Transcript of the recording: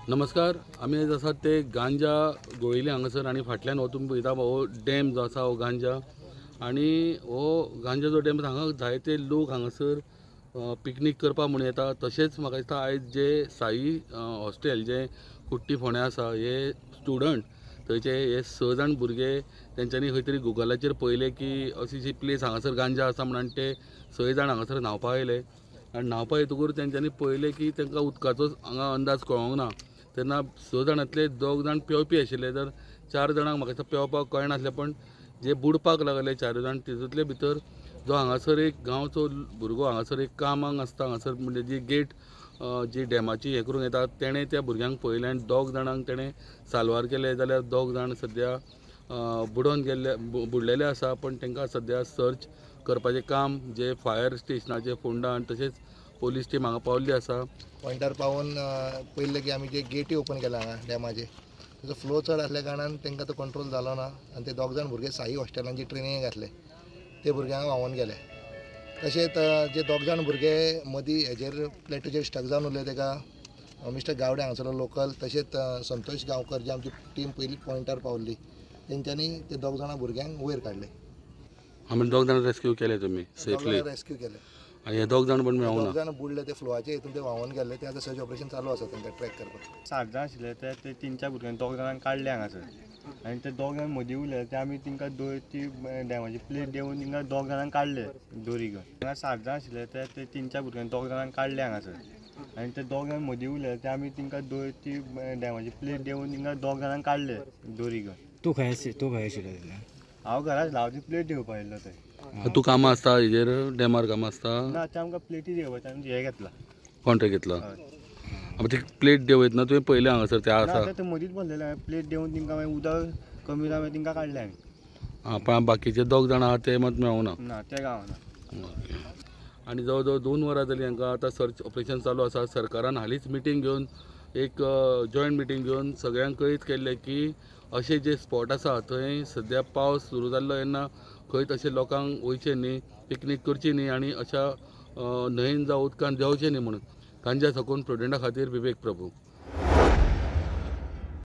नमस्कार, आमी आयज आसात ते गांजा गोळिले हांगासर आनी फाटल्यान हो तुमी पळयता हो डॅम जो आसा हो गांजा आनी हो गांजा जो डॅम हांगा जायते लोक हांगासर पिकनीक करपाक म्हूण येता. तशेंच म्हाका दिसता आयज जे साई हॉस्टेल जे कुट्टी फोंड्या आसा हे स्टुडंट थंयचे हे 6 जाण भुरगे तेंच्यांनी खंय तरी गुगलाचेर पळयलें की अशी जी प्लेस हांगासर गांजा आसा म्हणून ते 6 जाण हांगासर न्हांवपाक आयले आनी न्हांवपाक येतकूच तेंच्यांनी पळयलें की तांकां उदकाचो हांगा अंदाज कळोंक ना. तेन्ना 6 जाणांतले 2 जाण पेंवपी आशिल्ले तर 4 जाणांक म्हाका दिसता पेंवपाक कळनासलें, पण जे बुडपाक लागले 4 जाण तितूंतले भितर जो हांगासर एक गांवचो भुरगो हांगासर एक कामाक आसता हांगासर म्हणजे जी गेट जी डॅमाची हें करूंक येता तेणें त्या भुरग्यांक पळयलें आनी 2 जाणांक तेणें साल्वार केले जाल्यार 2 जाण सद्या बुडोवन गेल्ले बुडलेले आसा. पण तांकां सद्या सर्च करपाचें काम जे फायर स्टेशनाचे फोंडा आनी तशेंच पोलीस टीम हांगा पावल्ली आसा. पॉयंटार पावून पयलें की आमी जे गेटी ओपन केला हांगा डॅमाचे ताचो फ्लो चड आसल्या कारणान तांकां तो कंट्रोल जालो ना आनी ते 2 जाण भुरगे साई हॉस्टेलान जी ट्रेनींग घातले ते भुरग्यांक व्हांवोन गेले. तशेंच जे 2 जाण भुरगे मदीं हेजेर प्लेटूचेर स्टक जावन उरले ताका मिस्टर गावडे हांगासरलो लोकल तशेंच संतोष गांवकर जी आमची टीम पयली पॉयंटार पावल्ली तेंच्यांनी ते 2 जाणां भुरग्यांक वयर काडले. आमी 2 जाण रेस्क्यू केले तुमी सेफली? रेस्क्यू केले आनी हे 2 जाण पण मेळोंक ना? 2 जाण बुडले ते फ्लोआचे हितून ते व्हांवोन गेल्ले. ते आतां सर्च ऑपरेशन चालू आसा तांकां ट्रॅक करपाक. 7 जाण आशिल्ले ते 3-4 भुरग्यांक 2 जाणांक काडले हांगासर आनी ते 2 जाण मदीं उरले ते आमी तांकां ती डॅमाची प्लेट देंवून तांकां 2 जाणांक काडले दोरी घेवन. हांगा 7 जाण आशिल्ले ते 3-4 भुरग्यांक 2 जाणांक काडले हांगासर आनी ते 2 जाण मदीं उरले ते आमी तांकां ती डॅमाची प्लेट देंवून तांकां 2 जाणांक काडले दोरी घेवन. तूं खंय आशिल्लो? हांव घरा आशिल्लो, हांव ती प्लेट देंवपाक आयिल्लो थंय. तूं कामां आसता हेजेर डॅमार कामां आसता? ना, ते आमकां प्लेटी देंवपाचें आमी हें घेतला कॉन्ट्रॅक्ट घेतला. ती प्लेट देंवयतना तुवें पळयलें हांगासर ते आसा? ते मदींच भरलेले प्लेट देंवून तांकां मागीर उदक कमी जावन तांकां काडले आमी. आं, पण बाकीचे 2 जाण आहा ते मात मेळोंक ना? ना, ते गावना. आनी जवळ जवळ 2 वरां जालीं हांकां आतां सर्च ऑपरेशन चालू आसा. सरकारान हालींच मिटींग घेवन एक जॉयंट मिटींग घेवन सगळ्यांक कळीत केल्लें की अशे जे स्पॉट आसा थंय सद्या पावस सुरू जाल्लो तेन्ना खंय तशें लोकांक वयचें न्ही, पिकनीक करची न्ही आनी अशा न्हंयेन जावं उदकान देंवचें न्ही म्हणून. गांजा साकून प्रुडंटा खातीर विवेक प्रभू.